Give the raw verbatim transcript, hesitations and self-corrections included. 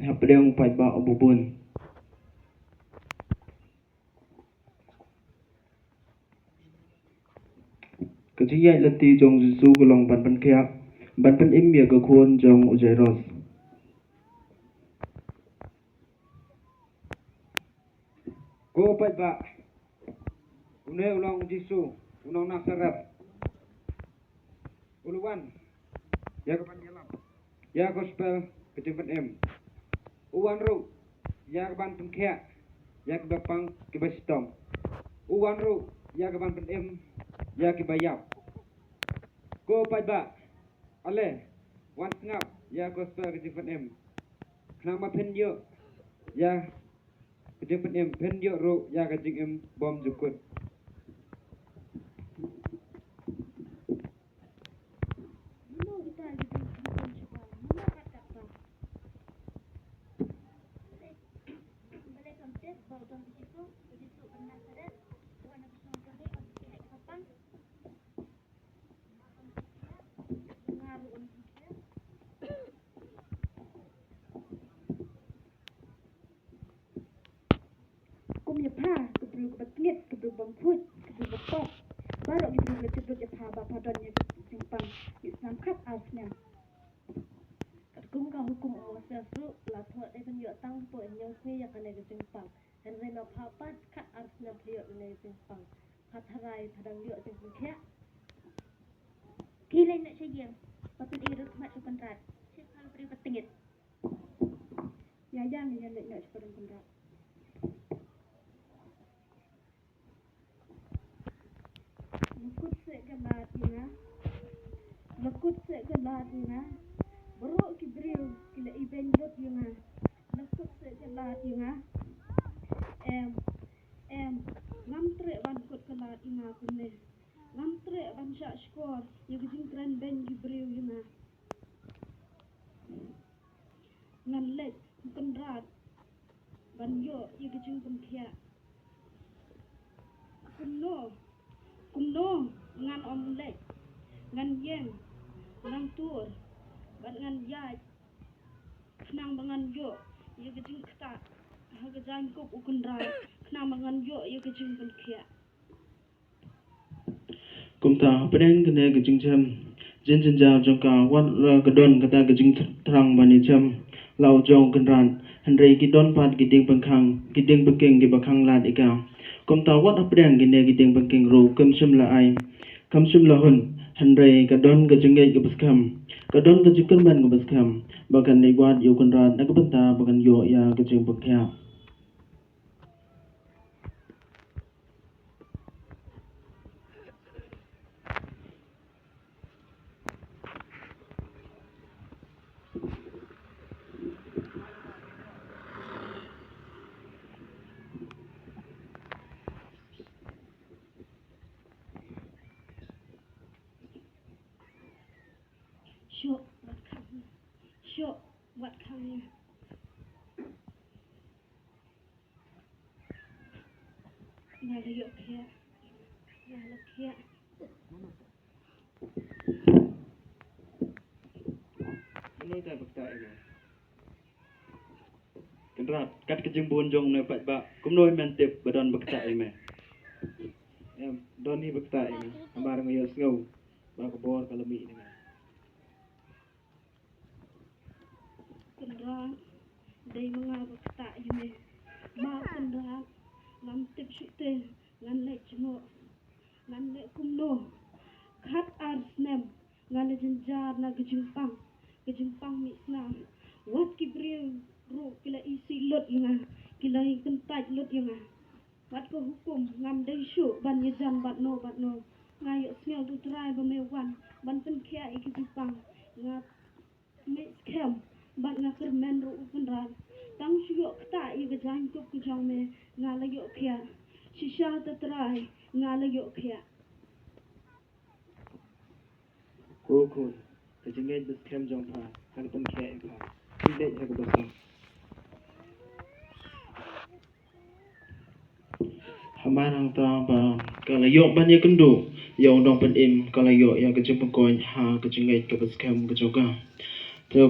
hapdeng u paidbah uba bun. Ka jingïaid lynti jong u Jisu ka long ban pynkhiah, ban pynim ïa ka khun jong u Jairus. Ko paidbah, une u long u Jisu, u nong Nasaret. U la wan ïa ka ban ïalap ïa ka gospel ka jingpynim. U wan ruh ïa ka ban pynkhiah ïa kiba pang kiba shitom. U wan ruh ïa ka ban pynim ïa kiba ïap. Ko paidbah, ale wan sngap ïa ka gospel ka jingpynim. Khnang ba phin ïoh ïa ka jingpynim, phin ïoh ruh ïa ka jingim bymjukut. Kum ïa pha, ka briew kaba tngit, ka briew bymkhuid, ka briew bapop. Baroh ki briew ki la jublut ïa pha ba pha don ïa ka jingpang ïa u snem khat ar snem. Katkum ka hukum u Moses ruh la thoh dei ban ïoh tang hapoh hynñiew sngi ïa kane ka jingpang. Hynrei ma pha pat khat ar snem pha ïoh ïa kane ka jingpang. Pha tharai pha dang ïoh jingpynkhiah. Ki leit noh sha ïing, ba phin ïa ruh khmat sha u Kynrad. Shi pha briew ba tngit. Ïa ïa ngi ïa leit noh sha u Kynrad. La kut seh ka lad ïa nga. La kut seh ka lad ïa nga. Baroh ki briew ki la ibeiñ lut ïa nga. La kut seh ka lad ïa nga. Em, em, ngam treh ban kut ka lad ïa nga kumne. Ngam treh ban shah shkor ïa ka jingkren beiñ ki briew ïa nga. Ngan leit u Kynrad ban ïoh ïa ka jingpynkhiah. Kumno, kumno ngan ym leit, ngan ïeng, ngan tur, bad ngan ïaid, khnang ba ngan ïoh ïa ka jingktah ha ka jaiñkup u Kynrad, khnang ba ngan ïoh ïa ka jingpynkhiah. Kumta hapdeng kane ka jingjem jynjar jong ka, wat la ka don kata ka jingthrang ban ïajem la u jong u Kynrad, hynrei ki don pat ki diengpyngkhang, ki diengpyngkhang kiba khang lad ïa ka. Kumta wat hapdeng kine ki diengpyngkhang ruh kim shym la ai, kim shym la hun, hynrei ka don ka jingngeit kaba skhem, ka don ka jingkyrmen kaba skhem ba kan leit wad ïa u Kynrad na ka bynta ba kan ïoh ïa ka jingpynkhiah. Shuh, wat khang. Shuh, wat khang. Nga la ïoh khiah. Nga la khiah. Kumno te ba ktah ïa me? Kynrad, kat ka jingbun jong une paidbah, kumno hi men tip ba don ba ktah ïa me? Em, don hi ba ktah ïa me. Namar nga ïohsngew ba ka bor ka la mih na me. Kynrad, dei ma nga ba ktah ïa me. Ma Kynrad, ngam tip shuh te ngan leh jngoh, ngan leh kumno. Khat ar snem nga la jynjar na ka jingpang, ka jingpang mih snam. Wat ki briew ruh ki la isih lut ïa nga, ki la ïakyntait lut ïa nga. Wat ka hukum ngam dei shuh ban ïajan bad no bad no. Nga ïohsngew da u Trai ba me wan ban pynkhiah ïa ki jingpang. Nga mih skhem bad nga kyrmen ruh, u Kynrad. Tang shu ïoh ktah ïa ka jaiñkup ka jong me nga la ïoh khiah. Shisha te Trai nga la ïoh khiah. Ko khun, ka jingngeit ba skhem jong pha ka la pynkhiah ïa pha. Phi leit ha kaba suk. Hamar hangta ba ka la ïoh ban ïakynduh ïa u nongpynim, ka la ïoh ïa ka jingpynkoit ha ka jingngeit kaba skhem ka jong ka. Te